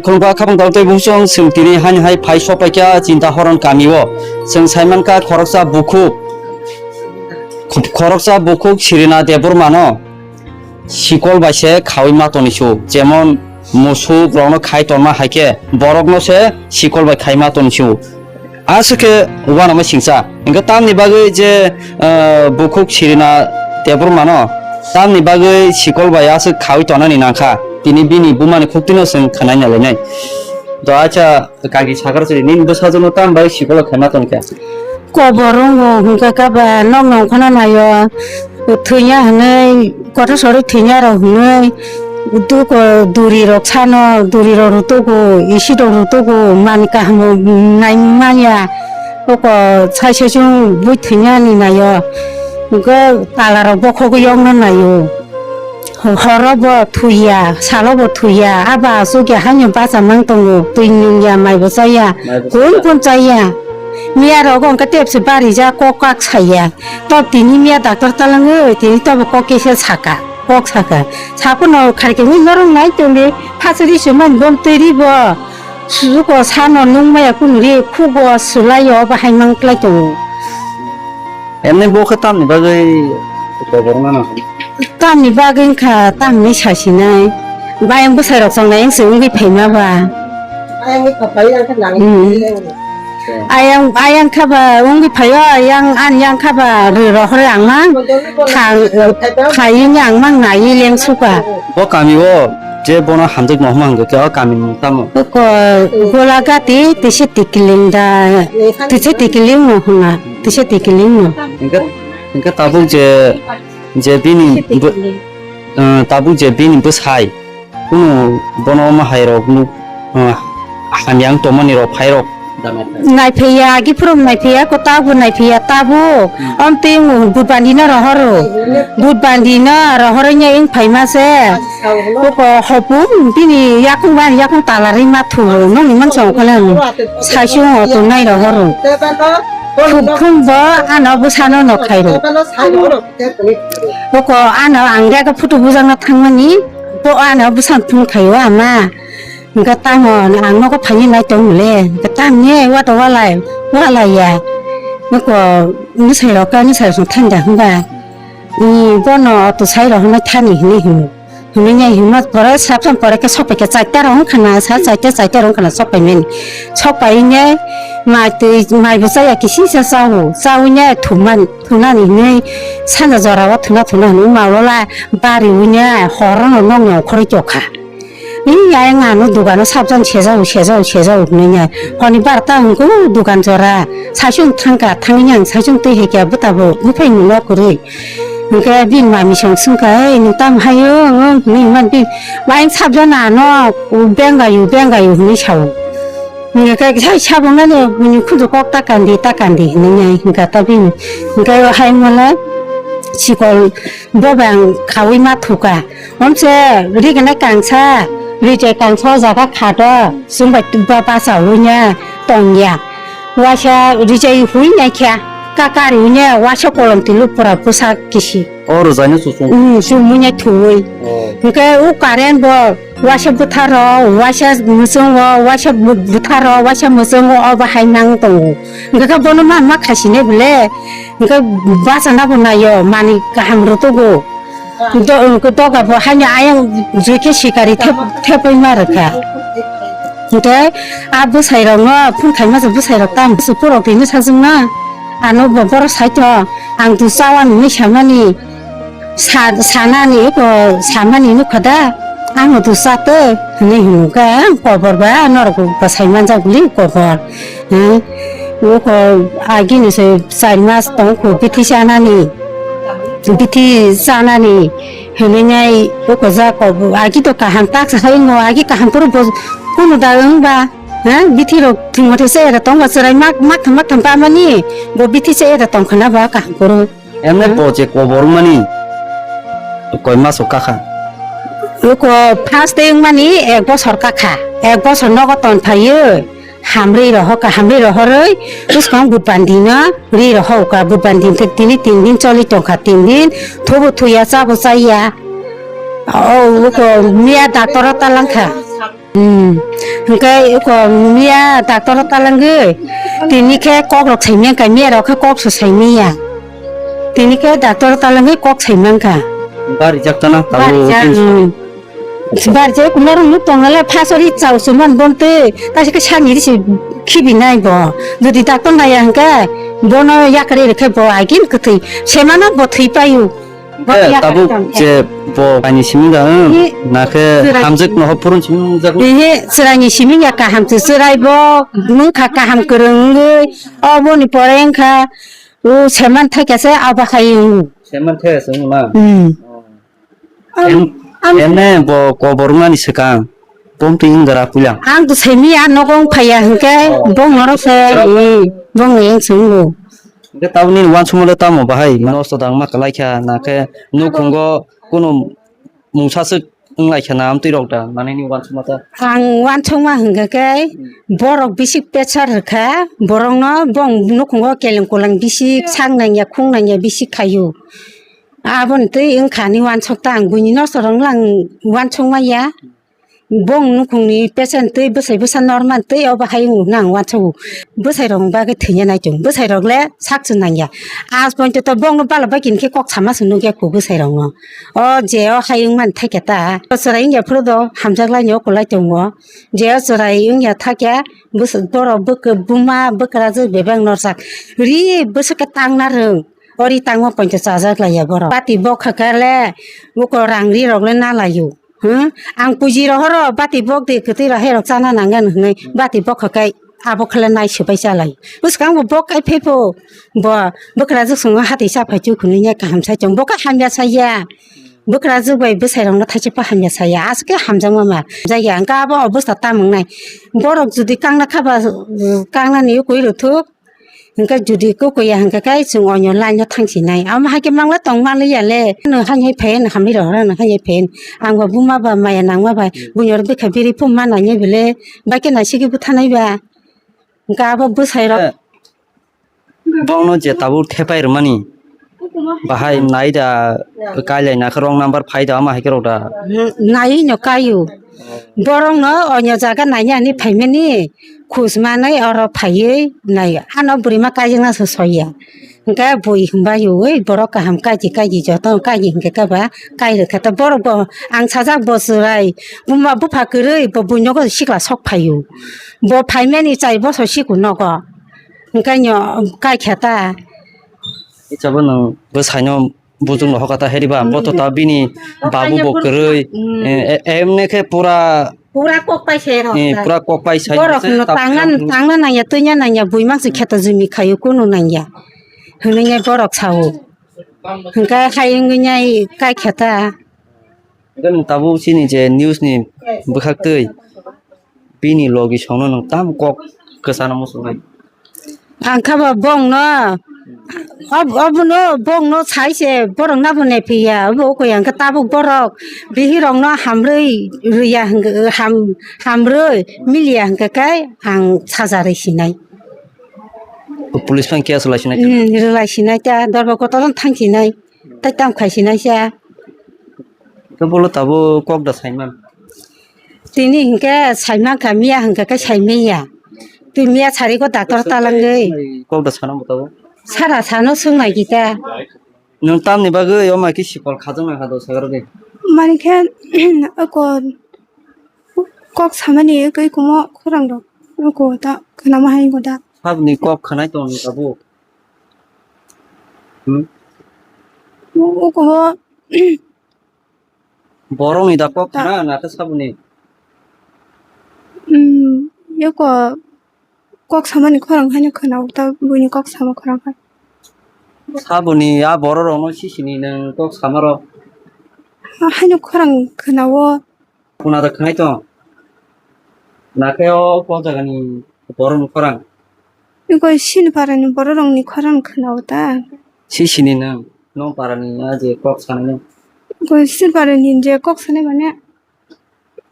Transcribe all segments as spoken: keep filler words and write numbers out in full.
Khulumkha khabang dal tei buchung, chwng tini hani hai phai sopaikha Chinta Horon kamio. Chwng saimankha khoroksa bukhuk, khoroksa bukhuk Sirina Debbarmano sikol bai se khaui ma toni su, jemon musuk rokno khai tonma hai khe borokno se sikol bai khai ma toni su. Aswk khe uanama singsa. Hingkhe tamni bagwi je, ah, bukhuk Sirina Debbarmano tamni bagwi sikol bai aswk khaui tonani nangkha. Tini bini bumani khuktwino chwng khwnai nalainai. Do acha kaki sakar chwri nini bwsajwkno tam bai sikolo khaima tongkha. Kobor wngo hwnkhe kaba nokno ongkhorna naio. Thwiya hwnwi, kothosori thwiya rok hwnwi, duko duri rok sano, duri rok rutugo, isi rok rutugo, mani kaham nai manya, oko sai sai chung bui thwiya ni naio, hwnkhe tala rok bokhogwi yokna naio. Horo bo thwiya, salo bo thwiya, aba aswk ya haino bacha mang tongo, twi nungya, mai bo chaya, kun kun chaya. Miya rogo hwnkhe tepse barijak, kok kak saya. Tok tini miya doctor talangwi tini tobo kok kisa saka, kok saka. Sapono kharikhe mui norok nai tongdi, phasari se mani bom twi ribo. Sujuko sano nung maya kunu ri, khugo sulai o bahai mang klai tongo. Emni bo khe tamni bagwi kobor mano? Tamni bagwi wngkha, tamni sasinai. Bayang bwsai rok chongnai wngse wngwi phaima ba. Ayang wngkha pai ang kha nang. Hmm. Ayang, ayang kha ba wngwi phaio, ayang, ani yang kha ba rwi rohor ang ma. Thang, phaiwi ang mang nai leng suka. Bo kami o je bono hamjak no huma hwnkhe o kami ni tamo. Ko Golagati tisi tikiling da, tisi tikiling no huma, tisi tikiling no. Hingke, hingke tabuk je, je bini bo, eh, tabuk je bini bwsai. Kunu bono omo hai rok nuk, ah, hamya wng tongmani rok phai rok. Naiphiya, giphuru naiphiya, ko tabuk naiphiya, tabuk. Hmm. Om twi budbandi no rohoro. Budbandi. Budbandi no rohoro nya ing phaima se. Koko hopu, bini yakung ban, yakung tala ri ma thu, nong ni man song kole. Sai sung o tu nai rohoro. Khum, khum bo, ano bwsano no khairo. Koko ano ang ga photo bujak na thangmani, bo ano bwsano thung khaio ama. Hingke tamo ang nogo phaini nai tong le, hingke tamni wato walai, walai ya. Noko nisai rok ka nisai rok thanda hingba. Ni bono to sai rok hwnwi thani hwnwi hwnwi. Hwnwi nai hwnma pore sapsam pore ke sopai ke chaita rok wngkha na, sa chaita chaita rok wngkha na sopai mani. Sopai ne mai twi mai bo chaya kisi sa chao, chao ne thuman, thunani hwnwi sanja jora o thuna thuna hwnwi ma wala bari wine horo no nong nong khoroi tokha. Ni ayang ano dogano sabjani sejao, sejao, sejao hinui ya. Honi barta hwnko dogan jora. Saichung thangka, thangwi ang saichung twi hai khe bwtabo buphai no kwrwi. Hwnkhe bini mami song swngkha, "Ei, nwng tamo haio?" Hinui man bini, "Ayang sabjani ano, bengayo, bengayo," hinui sao. Hwnkhe sai sabungnani bini khudu kok ta kandi, ta kandi hinui ya. Hwnkhe ta bini, hwnkhe hai mole sikol bo bang khaui ma thuka. Omse rignai kangsa, rijai kangsa o jaga khato, chwngbai ba-, bachaui nya tongya. Waisa rijai hui naikha, ka kariui nya waisa kolom twi lupra bwsa kisi. O rwjaino chuchung? Hmm, chumui nya thuui. Oh. Hwnkhe o current bo waisa bwtharo, waisa mwchungo, waisa bu-, bwtharo, waisa mwchungo, o bahai nang tongo. Hwnkhe khe bono ma, ma khasine bole, hwnkhe bachana bo naio, mani kaham rwtugo. Do-, doga bo haino ayang jui khe sikari thep-, thepwi ma rwkha. Hwnkhe a bwsai rokno phone khaima se bwsai rok tam se purok tini sajwkma. Ano bo borok saito ang tu chawan hinwi samani sa-, sanani eko samani nukha da. Ano tu chato hinwi hwnka kobor ba norok bwsai manjak bwli kobor. Hmm, oko agini se char mas tong kho bithi chanani, bithi chanani hinui nai oko ja ko agi to kaham tak sa hai ngo agi kaham puro bo kuno da wng ba, ha, bithi rok thwngmate se era tong ba chwrai mak mak thang mak thang pa mani bo bithi se era tong khana ba kaham puro. Emne Hmm. po je kobor mani koi maso kakha? Oko first day wngmani ek bosor kakha, ek bosor nogo ton phaio. Hamri rohor ka, hamri rohoroi bwskang budbandi no ri rohor ka, budbandi thik tini tin din choli tongkha, tin din thubu thuya chabo chaya. O, oko miya doctor o talangkha. Hmm. Hwnkhe eko miya doctor o talangwi tini khe kok rok saimya kha, miya rok khe kok se saimya. Tini khe doctor o talangwi kok saimang kha. Barijak tana tabuk. Barijak, hmm. Barijak norok nuk tong nalai phasori chao se man bon twi, ta se khe sani ri se khibi nai bo. Jodi doctor naiya hwnkhe bono yakari rwkhe bo agin kwthwi semano bo thwi paio. Eh, tabuk je bo kaini simi da, eh, na khe hamjak no hopurun simi nungjak. Ehe, chwraini simi ya kaham se chwrai bo, nung kha kaham kwrwng wngwi, oboni pore wngkha, o seman thaikha se abo hai wng. Seman thaikha se wng na? Hmm. Em, em ne bo kobor wngmani swkang. Bom twi wng gra puila. Ang to semi a nogo wng phaiya hwnkhe bong norok se, hmm, bong ni wng se wngo. Hwnkhe tabuk nini uansukma le tamo bahai? Nosto dangma kwlai kha, na khe nukhungo kunu mungsa swk wng lai kha na amtwi rok da, mane nini uansukma ta? Ang uansukma hwnkhe khe borok bisi pressure rwkha, borokno bong nukhungo keleng kulang bisi sak nangya, khung nangya bisi khaio. Aboni twi wngkha ani uansuk ta, ang buini nosto rok lang uansukma ya. Bong nukhungni patient twi bwsai bwsa normal twi obo hai wngno ang uansugo. Bwsai rokni bagwi thwina nai tongo. Bwsai rok le sak se nang ya. Aaj poito to bongno bala bai kini khe kok sama se nukya kho bwsai rokno. O je o hai wngmani thaikhe ta. O chwrai wngya phuru do hamjak laini o kwlai tongo. Je o chwrai wngya thakya bwswk borok bwkha buma bwkrajwk bebak norjak. Ri bwswk khe tangna rwng. O ri tangma poito chajak laiya borok. Bati bokha khe le buko rang ri rok le na laio. Hmm? Ang puji rohoro bati bok de kwtwi rohe rok chana nangan hwnwi bati bokha kai abo khle nai swbai chalai. Bwskango bok kai phaipo bo bwkrajwk songo hati chaphai chu khwnwi ya kaham sai chong bokha hamya saya. Bwkrajwk bai bwsai rokno thaisa pa hamya saya. Aske hamjakma ma. Jaya ang ka abo obostha tamung nai. Borok judi kangna khaba kangnani ukui rwthuk. Hwnkhe judi kukuya hwnkhe khe chwng oinw line o thangsinai. Amo hai khe mangla tong manliya le. Nwng hai hai phaiyano hamli rohorno hai hai phaiyano. Ang bo buma ba maya nangma bai. Buini oro bwkha biri phum ma nangya bile. Bai khe naisigi bwthanai ba. Hwnkhe abo bwsai rok. Eh. Bongno je tabuk thepai rwmani. Bahai nai da kailai na khe wrong number phai da ama hai khe rok da. Hmm, nai no kaio. Borokno onyo jaga naina hinwi phaimani khus manwi oro phaiwi naio. Ano bwrwima kaijakna se soiya. Hwnkhe bui hwnba ui borok kaham kaiji kaiji joto kaiji hwnkhe khe ba kai rwkhe ta borok bo ang sajak bo chwrai buma bupha kwrwi bo bui nogo sikla sok phaio. Bo phaimani chai bosor siku nogo. Hwnkhe no kai khe ta. Ichabo nwng bwsaino Bujung no hoka ta heri ba, bo to ta bini babu bo kwrwi. Hmm. Eh, eh, emne khe pura, pura kok pai se rok eh, ta. Pura kok pai sai borok se no ta tangna, tangna nangya, twinya nangya, buimang se kheto jumi khayo, kunu nangya. Hwnwi nai borok sao. Hwnkhe hai wngwi nai kai khe ta. Hwnkhe nwng tabuk chini je news ni bwkhak twi. Bini logi songno nwng tamo kok kwchano muchungnai? Ang khe bo bongno, ob-, obono bongno sai se borok nabo nephiya, obo oko yang khe tabuk borok bihirokno hamrwi rwya hwnkhe, ham-, hamrwi miliya hwnkhe khe ang saja rwi sinai. Police phano case rwlai sinai? Hmm, rwlai sinai ta, dorba kotor thang sinai, tai tam khai sinai sa. Khe bolo tabuk kok da saiman? Tini hinkhe saimang kha, miya hinkhe khe saimanya. Twi miya sari ko doctor talangwi. Kok da sana bo tabuk? Sara sano swngnai kita. Nwng tamni bagwi o mai khe sikol khajak nang kha do sagra de? Mani khe oko kok samani eko eko mo khorang rok oko ta khnama hai eko da. Sabni kok khnai tong ni tabuk? Hmm? Oko mo Borokni da kok khna na khe saboni? Hmm, eko kok samani khorang haino khna ta buini kok sama khorang hai. Saboni a borok rokno sisini nwng kok sama rok? Haino khorang khna o. Kuna da khnai tong? Na khe o, o jagani borokni khorang? Eko sini parani borok rokni khorang khna o ta. Sisini nwng, nong parani a je kok sanai nw? Eko sini parani je kok sanai mane,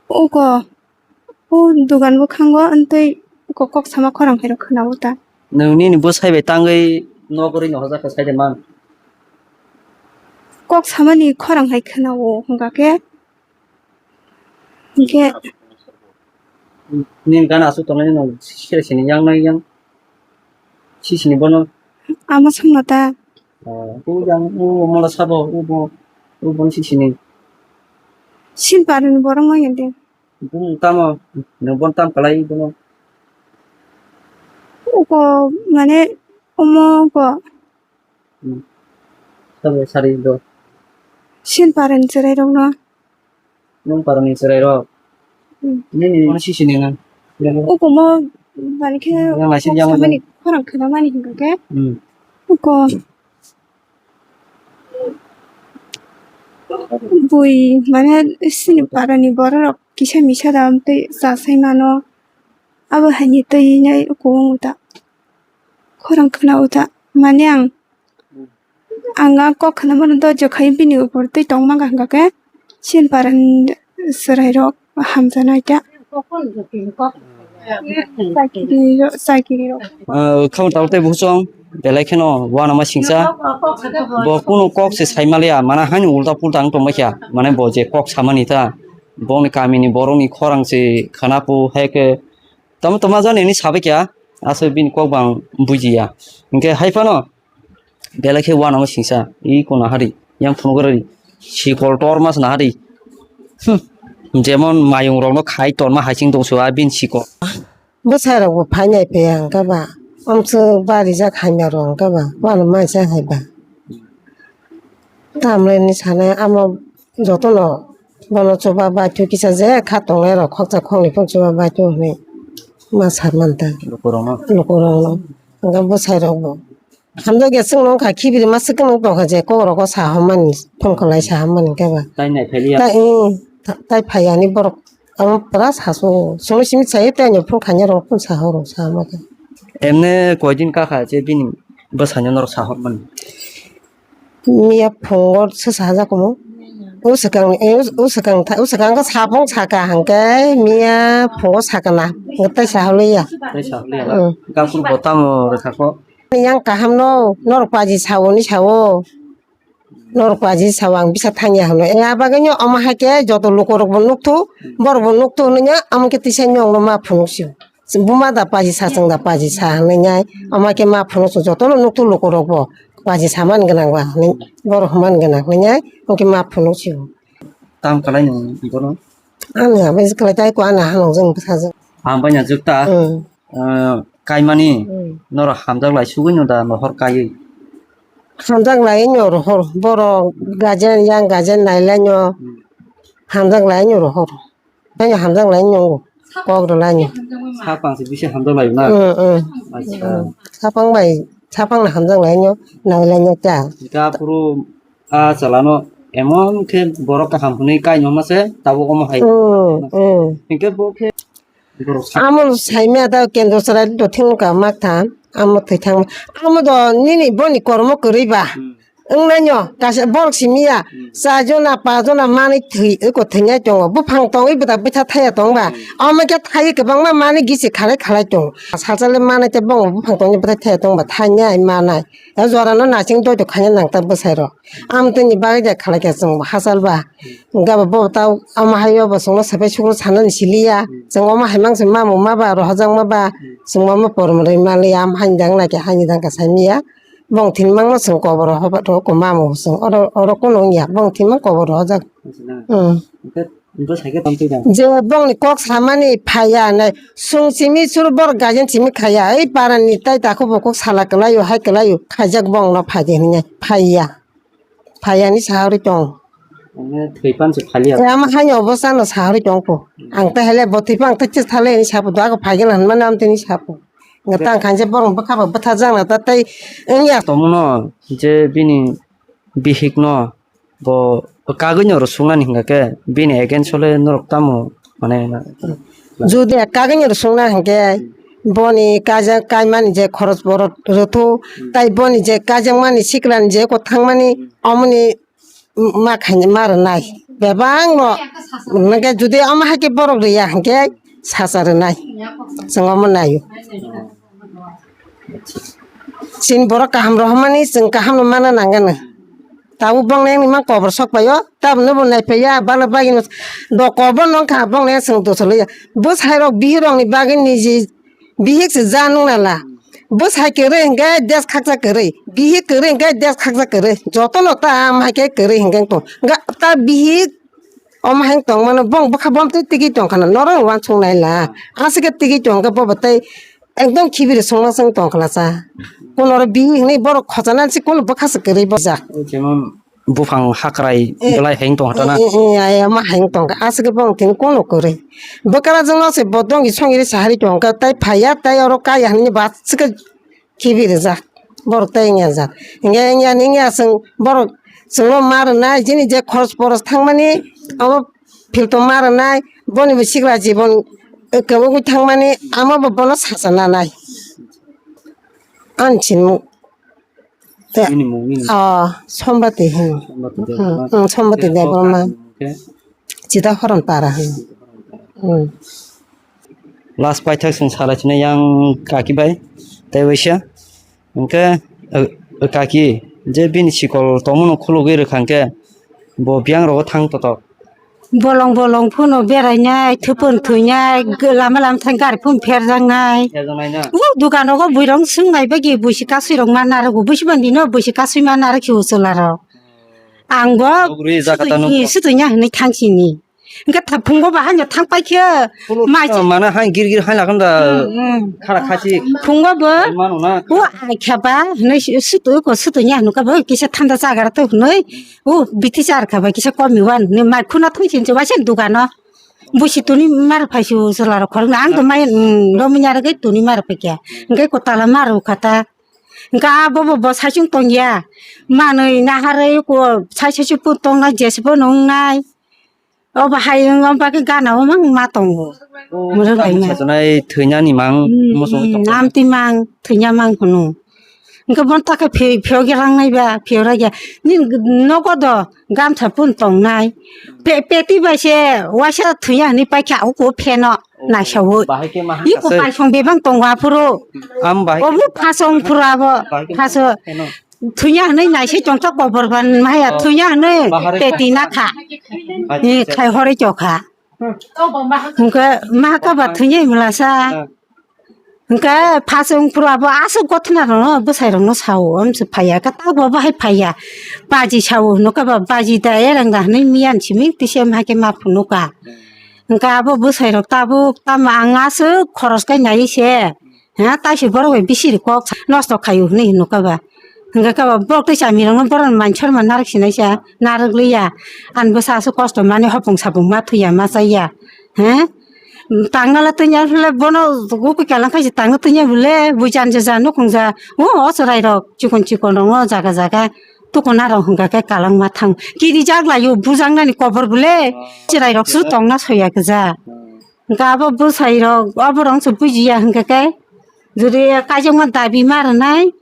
oko, o dogan bwkhango, ntei oko kok sama khorang hai rok khna o ta. Nwng nini bwsai bai tangwi nogwi rwino hojak kha sai de man? Kok samani khorang hai khna o, hwnkha khe, hinkhe, Nini gana aswk tongnai no sisini yang nai yang. Sisini bono. Amo songno ta. O, u yang u mola sabo u bo u bon sisini. Sil parani borok no yende. Bung tamo, nung bon tam kalai bono. Uko mane omo ko. Hmm. Sabo sari do. Sil parani cherai rok no. Nung parani cherai rok. Hmm. Nini sisini nang. Uko mo bani khe yang masih yang samani khorang khna mani hingka khe. Hmm. Uko. Bui mane sini parani borok rok kisa misa da tei chasai mano. Abo haini twi nai uko wng uta. Khorang khna uta. Mane ang, ang a kok khna mano dojo khai bini upor twi tong manga hingka khe sini parani cherai rok hamjaknai ta. Chakiri rok, chakiri rok. Ah, khamu tabuk tei buchung belai kheno uanama singsa. Bo kunu kok se sai maliya, mana haino ulta pulta wng tongbai kha. Mane bo je kok samani ta, boni kamini borokni khorang se khana pu hai khe tamo tamo jani hinwi sabai kha. Aswk bini kok bo ang bujiya. Hinkhe hai phano belai khe uanama singsa, i kona hari, yang phunugurari, sikol torma sna hari. Hmm. Jemon mayung rokno khai torma hai sing tongsu a bini sikol. Bwsai rok bo phainai phaia hwnkhe ba, amswk barijak hamya rok hwnkhe ba, uanama singsa hai ba. Tamle hinwi sanai amo jotono bono chuba baithu kisa je kha tongnai rok khoksa khoknwi phano chuba baithu hinwi ma sa man ta. Lukurokno. Lukurokno. Hwnkhe bwsai rok bo. Hamjakya chwngno wngkha, khibirimasa kwrwng tongkha je, kokrok o sa hammani, phone khlai sa hammani khe ba. Tai nai phailiya. Tai, eh, ta-, tai phaiya ni borok, amo pura sasu, chwngno simi chai, tai no phone khaina rok phone sa horo, sa ma khe. Emne koidin kakha je bini bwsano norok sa hormani? Miya phungo se sa jak mo. O swkang, eh, o swkang tha-, o swkang khe saphang saka hwnkhe miya phungo sakana, tai sa holiya. Tai sa holiya. Mm. Gafur bo tamo rwkha kho. Yang kaham no, norok paji sao ni sao. Norok paji sao ang bisa thangya hwno. Eng a bagwi no omo hai khe joto luku rok bo nukthuk, borok bo nukthuk hwnwi no omo khe tisa nyong no ma phunuk sio. Buma da paji sa, chwng da paji sa hwnwi nai omo khe ma phunuk sio, joto no nukthuk luku rok bo paji sa man gwnang ba hwnwi borok hwn man gwnang hwnwi nai omo khe ma phunuk sio. Tam kalai ni bono? Ani abai kwlai tai ko ana hanok jwng bwsajwk. Ang bai na jwk ta. Hmm. Ah, kaimani Hmm. norok hamjak lai sugui no da nohor kaiwi. Hamjak lai no rohor borok gajen yang gajen nai lai no Hmm. hamjak lai no rohor. Tei hamjak lai no kok rw lai no. Sapang se bisa hamjak lai na? Hmm, hmm. Acha. Hmm. Sapang bai, sapang na hamjak lai no, nai lai no ta. Ga phuru a chala no emon khe borok kaham hwnwi kai no ma se tabuk omo hai. Hmm, hmm. Hinkhe bo khe Amo saimya da kendro chwrai do thwng ka mak tha, amo thwi thang, amo do nini boni kormo kwrwi ba. Hmm. Wng nai no, kaisa borok simi ya, Hmm. cha jona, pa jona manwi thwi, eko thwinai tongo, buphang tongwi bwta bwtha thaya tong ba. Hmm. Omo khe thaiwi kwbangma manwi gisi khalai khalai tongo. Salsa le manai tei bongni buphang tongwi bwthai thaya tong ba, thainai manai. O jora no naising doi do khaina nang ta bwsai rok. Amtwini bagwi de khalai kha chwng bo hachal ba. Hwnkhe bo, bo ta omo hai o bo chwngno sapai sukro sanani siliya. Chwng omo hai mangsa mamu ma ba rohorjak ma ba. Chwng omo pormrwi manliya, am haini dang nai khe haini dang khe saimanya. Bong thin mangno chwng kobor rohorba to ko mamu chwng oro, oro kunu wngya. Bong thin mang kobor rohorjak. Hmm. Bwsai khe tongtwi da. Je bongni kok samani phaiya hinwi, chwng simi suru borok guardian simi khaiya, ei parani tai takhuk bukhuk sala kwlaio, hai kwlaio, khaijak bongno phaidi hinwi phaiya. Phaiyani saharwi tong. Ane thwi pan se phaliya. E ama haino obo chano saharwi tong kho. Ang tai hele bo thwi pan ang tai thale ni sapo do, ako phaigena hinmani amtwini sapo. Nga tang khainse borok bwkha bo bwtharjakna ta tei wngya. Tomono je bini bihikno bo kagwino rw swngnani hwnkha khe bini against o le norok tamo, mane, jodi kagwino rw swngna hwnkhe boni kaijak kaimani je khorok borok rwthu, tai boni je kaijakmani siklani je eko thangmani omoni ma khaina ma rwnai bebak no. Hwnkhe jodi omo hai khe borok rwya hwnkhe sacha rwnai, chwng omo naio. Chini borok kaham rohormani chwng kaham no mana nangani. Tabuk bongni wngma kobor sok paio, tabukno bo naiphaiya, balo bagino do kobor no wngkha, bongni wngkha chwng dosoloya. Bwsai rok bihik rokni bagwi niji bihik se ja nukna la. Bwsai kwrwi hwnkhe des khaksa kwrwi, bihik kwrwi hwnkhe des khaksa kwrwi, jotono ta am hai khe kwrwi hwnkhe tong. Ga ta bihik Omo hai wng tong mano, bong bwkha bom twi tigi tong khana, norok wansuk nai la. Aswk khe tigi tong khe bobo tei ekdom khibiri songma song tong khana cha. Kunoro bini hinwi borok khochana se kunu bwkha se kwrwi bojak. Jemon buphang hakrai Eh, belai hai wng tong khana. Eh, eh, eh, ai, omo hai wng tong kha. Aswk khe bong tini kunu kwrwi. Bwkra jwngno se bodong gi songiri sahari tong kha, tai phaiya, tai oro kaya hinwi ba aswk khe khibi rijak, borok tei wngya jak. Hinkhe wngya ni wngya chwng borok chwngno ma rwnai, chini je khorch poros thangmani abo philto ma rwnai, boni bo sikla jibon kwbangwi thangmani amo bo bono sacha nanai. Ani sinmung. Te- Nini mung nini? Oh, Sombati, hmm. Sombati Hmm, Debbarma. Hmm, Sombati Te Debbarma. Khe? Chita Horon para, hmm. Hmm. Last paithak chwng salai sini yang kaki bai tei waisa. Hwnkhe, uh, uh, kaki, je bini sikol tongmano khulugwi rwkha hwnkhe, bo biyang rogo thang totok. Bolong bolong phano berainai, thupun thuinai, g-, lama lama thang gari phano pherjaknai. Pherjaknai na? O dogan rogo buirok swngnai bagwi buisi kasui rok ma narwgo, buisi bandino buisi kasui ma narwk si o chwla rok. Ang bo Nugri jaga ta nugro. Sutui, sutui nya hinui thang sini. Hwnkhe tha-, phungo bo haino thang pai khe. Phungo mai no mana hai gir gir hai lakhon da. Hmm, hmm. Khara khasi. Phungo bo. Mano na. O ai kha ba hinui si-, sutui ko sutui nya hinui ka bo kisa thanda jaga rok to hinui. O biti char kha ba kisa komi wan hinui mai khuna thang sini se waisa dogano. Busi tuni mar phai si o chwla rok khoroknwi ang to mai, hmm, romwi nya rwgwi tuni mar phai khe. Hwnkhe ko tala mar rw kha ta. Hwnkhe abo bo bo saichung tong ya. Manwi naharwi ko sai sai se pun tong nai jesi bo nung nai. Obo hai wng, omo bagwi gana o mang ma tongo. O Murui bai ma. Sajanai thwinani mang, hmm, muchung hmm, tokma. Amtwi mang, thwinya mang hwno. Hwnkhe bono ta khe phe-, phiyok ya lang nai ba, phiyok rak ya. Nini nogo do gamsa pun tong nai. Pe-, peti bai se waisa thwiya hinui pai kha, o ko pheno, o, naisa o. Bahai khe ma iko hangka se. Paisong bebang tongo aphuru. Am bahai khe. Obo phaso wng phuru abo, bahai khe phaso. Pheno. Thwiya hinui naisai tongsa kobor ban maya, oh, thwiya hinui bahai peti na kha. Acha, eh, acha. Khai hore chokha. Hwnkhe ma kaba thwiya mlasa. Ah. Hwnkhe phaso wng phuru abo aswk gothna rokno bwsai rokno sao, amse phaiya, khe tabuk abo hai phaiya. Baji sao hwnkhe ba baji da erang da hinui miyan simi tise ma khe ma phunuka. Hwnkhe abo bwsai rok tabuk tamo ang aswk khoros khai nai se. Ha, taisi borok bai bisiri kok sa-, nosto khaio hinui hinukha ba. Hwnkhe khe ba borok tei chamirokno borokni manchar ma narwk sinaisa, narwk liya. Ani bwsa aswk kosto mani hopung sapung ma thwiya ma chaiya. He? Tangna le twinya phile bono gukui kalang khaisi tangna twinya bwle, buijan je ja nukhung ja. O, o chwrai rok chikon chikon rok o jaga jaga. Tukuna rok hwnkha khe kalang ma thang. Kiri jak laio bujaknani kobor bwle. Chwrai rok su tongna soya khe ja. Hwnkhe abo bwsai rok, oborok se bujiya hwnkhe khe, jodi kaijakma dabi ma rwnai,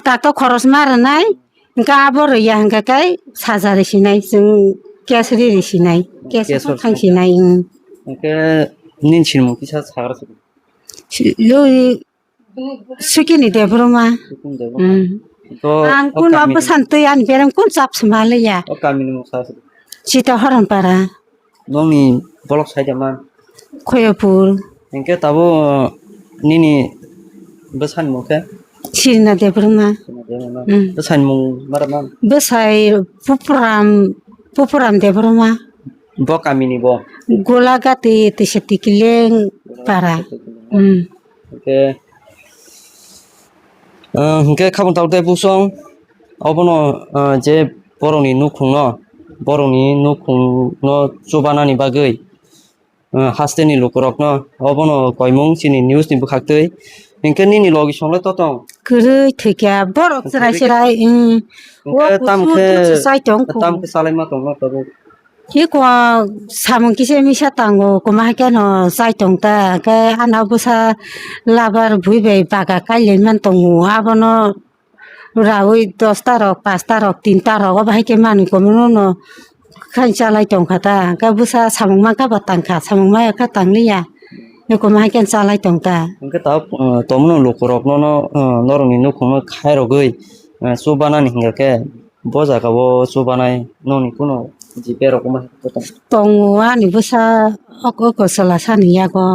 tak to khoros ma rwnai, hwnkhe abo rwya hwnkhe khe saja rw sinai, chwng case ri rw sinai, case o thang sinai, hmm. Hwnkhe nini sinimung kisa sagra sidi. Si-, yo, Sukini Debbarma. Sukini Debbarma. Hmm. To ang o kun kamini bwsantwi ani bereng kun chap sima liya. O kamini mung sa sidi. Sita Horonpara. Nongni bolok saida man. Khoyopur. Hingke tabo nini bwsani mung khe? Sirina Debbarma. Sirina Debbarma. Hmm. Bwsani mung mara man? Bwsai Pupuram, Pupuram Debbarma. Bo kamini bo? Golagati tisa Tikileng para. Hmm. Hingke, ah, hingke khabang tabuk tei busong obono, ah, je borokni nukhungno, borokni nukhungno chubanani bagwi, ah, hasteni lukurokno obono koimung chini news ni bwkhaktwi. Hingke nini logi songle totong? Kwrwi thwikha borok chwrai chwrai, hmm. Hingke o tamkhe, kusu chai tong kho. Tamkhe chalaima tongno tabuk? Iko samung kisa misa tango, kuma hai khe no chai tong ta, khe ano bwsa labar bui bai baga kai lai man tongo, abono raui dosta rok, pasta rok, tinta rok, obo hai khe manwi komono no khai chalai tong kha ta, khe bwsa samung ma kha ba tang kha, samung ma ya kha tang li ya, iko ma hai khe chalai tong ta. Hingke ta, uh, tomono lukurok nono, uh, norokni nukhungno khairogwi, uh, chubanani hingka khe, bo jaga o chubanai noni kuno jipe rok ma tongo ani bwsa oko oko chwla sani yago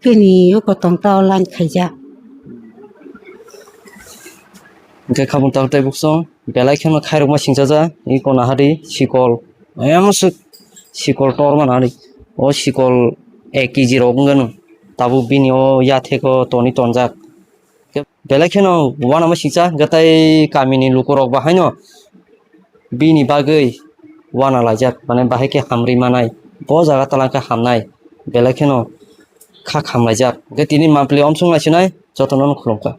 bini oko tong tao line khaijak. Hwnkhe khabung tak tei buksong belai kheno khairokma singchaja i kona hari sikol. Ayang suk sikol tor mana hari. O sikol ek kg rok wngkha no. Tabuk bini o yathek o toni tonjak. Belai kheno uanama singcha, hwnkhe tai kamini lukurok bahaino bini bagwi uana laijak, mane bahai khe hamri manai, bo jaga twlang khe hamnai, belai kheno kha khamlaijak. Hwnkhe tini mampli omsong naisinai jotono khulumkha.